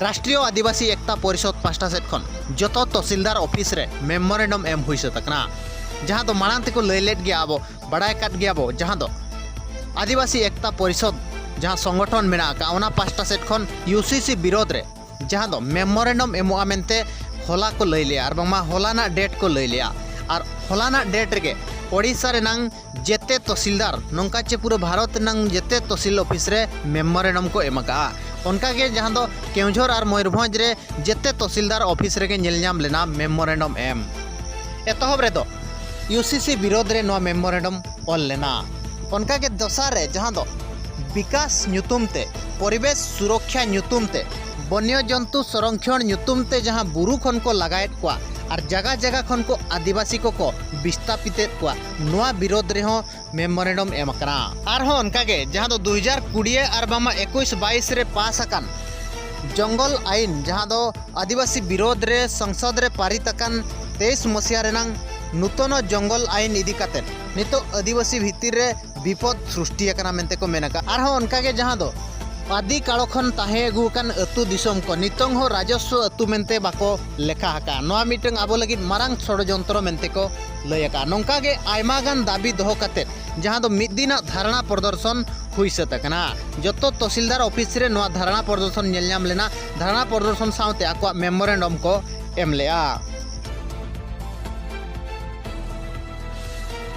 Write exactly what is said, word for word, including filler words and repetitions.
ᱨᱟᱥᱴᱨᱤᱭᱚ ᱟᱹᱫᱤᱵᱟᱹᱥᱤ ᱮᱠᱛᱟ ᱯᱚᱨᱤᱥᱚᱫᱽ ᱯᱟᱦᱴᱟ ᱥᱮᱫ ᱠᱷᱚᱱ ᱡᱚᱛᱚ ᱛᱚᱦᱥᱤᱞᱫᱟᱨ ᱚᱯᱷᱤᱥ ᱨᱮ ᱢᱮᱢᱳᱨᱮᱱᱰᱚᱢ ᱮᱢ ᱦᱩᱭ ᱥᱟᱹᱛ ᱟᱠᱟᱱᱟ, ᱡᱟᱦᱟᱸ ᱫᱚ ᱢᱟᱲᱟᱝ ᱛᱮᱠᱚ ᱞᱟᱹᱭ ᱞᱮᱫ ᱜᱮᱭᱟ, ᱟᱵᱚ ᱵᱟᱲᱟᱭ ᱟᱠᱟᱫ ᱜᱮᱭᱟ ᱵᱚ, ᱡᱟᱦᱟᱸ ᱫᱚ ᱟᱹᱫᱤᱵᱟᱹᱥᱤ ᱮᱠᱛᱟ ᱯᱚᱨᱤᱥᱚᱫᱽ ᱡᱟᱦᱟᱸ ᱥᱚᱝᱜᱚᱴᱷᱚᱱ ᱢᱮᱱᱟᱜ ᱟᱠᱟᱫ, ᱚᱱᱟ ᱯᱟᱦᱴᱟ ᱥᱮᱫ ᱠᱷᱚᱱ ᱤᱭᱩ ᱥᱤ ᱥᱤ ᱵᱤᱨᱳᱫᱷ ᱨᱮ ᱡᱟᱦᱟᱸ ᱫᱚ ᱢᱮᱢᱳᱨᱮᱱᱰᱚᱢ ᱮᱢᱚᱜᱼᱟ ᱢᱮᱱᱛᱮ ᱦᱚᱞᱟ ᱠᱚ ᱞᱟᱹᱭ ᱞᱮᱜᱼᱟ, ᱟᱨ ᱵᱟᱝᱢᱟ ᱦᱚᱞᱟᱱᱟᱜ ᱰᱮᱴ ᱠᱚ ᱞᱟᱹᱭ ᱞᱮᱜᱼᱟ᱾ ᱟᱨ ᱦᱚᱞᱟᱱᱟᱜ ᱰᱮᱴ ᱨᱮᱜᱮ ᱳᱰᱤᱥᱟ ᱨᱮᱱᱟᱝ ᱡᱮᱛᱮ ᱛᱚᱦᱥᱤᱞᱫᱟᱨ, ᱱᱚᱝᱠᱟ ᱪᱮ ᱯᱩᱨᱟᱹ ᱵᱷᱟᱨᱚᱛ ᱨᱮᱱᱟᱝ ᱡᱮᱛᱮ ᱛᱚᱦᱥᱤᱞ ᱚᱯᱷᱤᱥ ᱨᱮ ᱢᱮᱢᱳᱨᱮᱱᱰᱚᱢ ᱠᱚ ᱮᱢ ᱟᱠᱟᱜᱼᱟ᱾ ᱚᱱᱠᱟᱜᱮ ᱡᱟᱦᱟᱸ ᱫᱚ ᱠᱮᱣᱡᱷᱚᱨ ᱟᱨ ᱢᱚᱭᱩᱨᱵᱷᱚᱸᱡᱽ ᱨᱮ ᱡᱮᱛᱮ ᱛᱚᱦᱥᱤᱞᱫᱟᱨ ᱚᱯᱷᱤᱥ ᱨᱮᱜᱮ ᱧᱮᱞ ᱧᱟᱢ ᱞᱮᱱᱟ ᱢᱮᱢᱳᱨᱮᱱᱰᱚᱢ ᱮᱢ᱾ ᱮᱛᱚᱦᱚᱵ ᱨᱮᱫᱚ ᱤᱭᱩ ᱥᱤ ᱥᱤ ᱵᱤᱨᱳᱫᱷ ᱨᱮ ᱱᱚᱣᱟ ᱢᱮᱢᱳᱨᱮᱱᱰᱚᱢ ᱚᱞ ᱞᱮᱱᱟ᱾ ᱚᱱᱠᱟᱜᱮ ᱫᱚᱥᱟᱨ ᱨᱮ ᱡᱟᱦᱟᱸ ᱫᱚ ᱵᱤᱠᱟᱥ ᱧᱩᱛᱩᱢ ᱛᱮ, ᱯᱚᱨᱤᱵᱮᱥ ᱥᱩᱨᱚᱠᱷᱭᱟ ᱧᱩᱛᱩᱢ ᱛᱮ, ᱵᱚᱱᱭᱚ ᱡᱚᱱᱛᱩ ᱥᱚᱨᱚᱝᱠᱷᱚᱬ ᱧᱩᱛᱩᱢ ᱛᱮ ᱡᱟᱦᱟᱸ ᱵᱩᱨᱩ ᱠᱷᱚᱱ ᱠᱚ ᱞᱟᱜᱟᱭᱮᱫ ᱠᱚᱣᱟ ᱟᱨ ᱡᱟᱜᱟ ᱡᱟᱜᱟ ᱠᱷᱚᱱ ᱠᱚ ᱟᱹᱫᱤᱵᱟᱹᱥᱤ ᱠᱚᱠᱚ ᱵᱤᱥᱛᱟᱯᱤᱛᱮᱫ ᱠᱚᱣᱟ, ᱱᱚᱣᱟ ᱵᱤᱨᱳᱫᱷ ᱨᱮᱦᱚᱸ ᱢᱮᱢᱳᱨᱮᱱᱰᱚᱢ ᱮᱢ ᱟᱠᱟᱱᱟ᱾ ᱟᱨᱦᱚᱸ ᱚᱱᱠᱟᱜᱮ ᱡᱟᱦᱟᱸ ᱫᱚ ᱫᱩ ᱦᱟᱡᱟᱨ ᱠᱩᱲᱤ ᱟᱨ ᱵᱟᱝᱢᱟ ᱮᱠᱩᱥ ᱵᱟᱭᱤᱥ ᱨᱮ ᱯᱟᱥ ᱟᱠᱟᱱ ᱡᱚᱝᱜᱚᱞ ᱟᱭᱤᱱ, ᱡᱟᱦᱟᱸ ᱫᱚ ᱟᱹᱫᱤᱵᱟᱹᱥᱤ ᱵᱤᱨᱳᱫᱷ ᱨᱮ ᱥᱚᱝᱥᱚᱫᱽ ᱨᱮ ᱯᱟᱨᱤᱛ ᱟᱠᱟᱱ ᱛᱮᱭᱤᱥ ᱢᱚᱥᱤᱦᱟ ᱨᱮᱱᱟᱝ ᱱᱩᱛᱚᱱᱚ ᱡᱚᱝᱜᱚᱞ ᱟᱭᱤᱱ ᱤᱫᱤ ᱠᱟᱛᱮᱫ ᱱᱤᱛᱚᱜ ᱟᱹᱫᱤᱵᱟᱹᱥᱤ ᱵᱷᱤᱛᱤᱨ ᱨᱮ ᱵᱤᱯᱚᱫ ᱥᱨᱩᱥᱴᱤ ᱟᱠᱟᱱᱟ ᱢᱮᱱᱛᱮ ᱠᱚ ᱢᱮᱱ ᱟᱠᱟᱫᱼᱟ᱾ ᱟᱨᱦᱚᱸ ᱚᱱᱠᱟᱜᱮ ᱡᱟᱦᱟᱸ ᱫᱚ ᱟᱹᱫᱤ ᱠᱟᱲᱚ ᱠᱷᱚᱱ ᱛᱟᱦᱮᱸ ᱟᱹᱜᱩ ᱟᱠᱟᱱ ᱟᱹᱛᱩ ᱫᱤᱥᱚᱢ ᱠᱚ ᱱᱤᱛᱚᱝ ᱦᱚᱸ ᱨᱟᱡᱚᱥᱣᱚ ᱟᱹᱛᱩ ᱢᱮᱱᱛᱮ ᱵᱟᱠᱚ ᱞᱮᱠᱷᱟ ᱟᱠᱟᱫᱼᱟ᱾ ᱱᱚᱣᱟ ᱢᱤᱫᱴᱟᱝ ᱟᱵᱚ ᱞᱟᱹᱜᱤᱫ ᱢᱟᱨᱟᱝ ᱥᱚᱲᱚᱡᱚᱱᱛᱨᱚ ᱢᱮᱱᱛᱮ ᱠᱚ ᱞᱟᱹᱭ ᱟᱠᱟᱫᱼᱟ᱾ ᱱᱚᱝᱠᱟ ᱜᱮ ᱟᱭᱢᱟ ᱜᱟᱱ ᱫᱟᱹᱵᱤ ᱫᱚᱦᱚ ᱠᱟᱛᱮᱫ ᱡᱟᱦᱟᱸ ᱫᱚ ᱢᱤᱫ ᱫᱤᱱᱟᱜ ᱫᱷᱟᱨᱱᱟ ᱯᱨᱚᱫᱚᱨᱥᱚᱱ ᱦᱩᱭ ᱥᱟᱹᱛ ᱟᱠᱟᱱᱟ᱾ ᱡᱚᱛᱚ ᱛᱚᱦᱥᱤᱞᱫᱟᱨ ᱚᱯᱷᱤᱥ ᱨᱮ ᱱᱚᱣᱟ ᱫᱷᱟᱨᱱᱟ ᱯᱨᱚᱫᱚᱨᱥᱚᱱ ᱧᱮᱞ ᱧᱟᱢ ᱞᱮᱱᱟ᱾ ᱫᱷᱟᱨᱱᱟ ᱯᱨᱚᱫᱚᱨᱥᱚᱱ ᱥᱟᱶᱛᱮ ᱟᱠᱚᱣᱟᱜ ᱢᱮᱢᱳᱨᱮᱱᱰᱚᱢ ᱠᱚ ᱮᱢ ᱞᱮᱜᱼᱟ᱾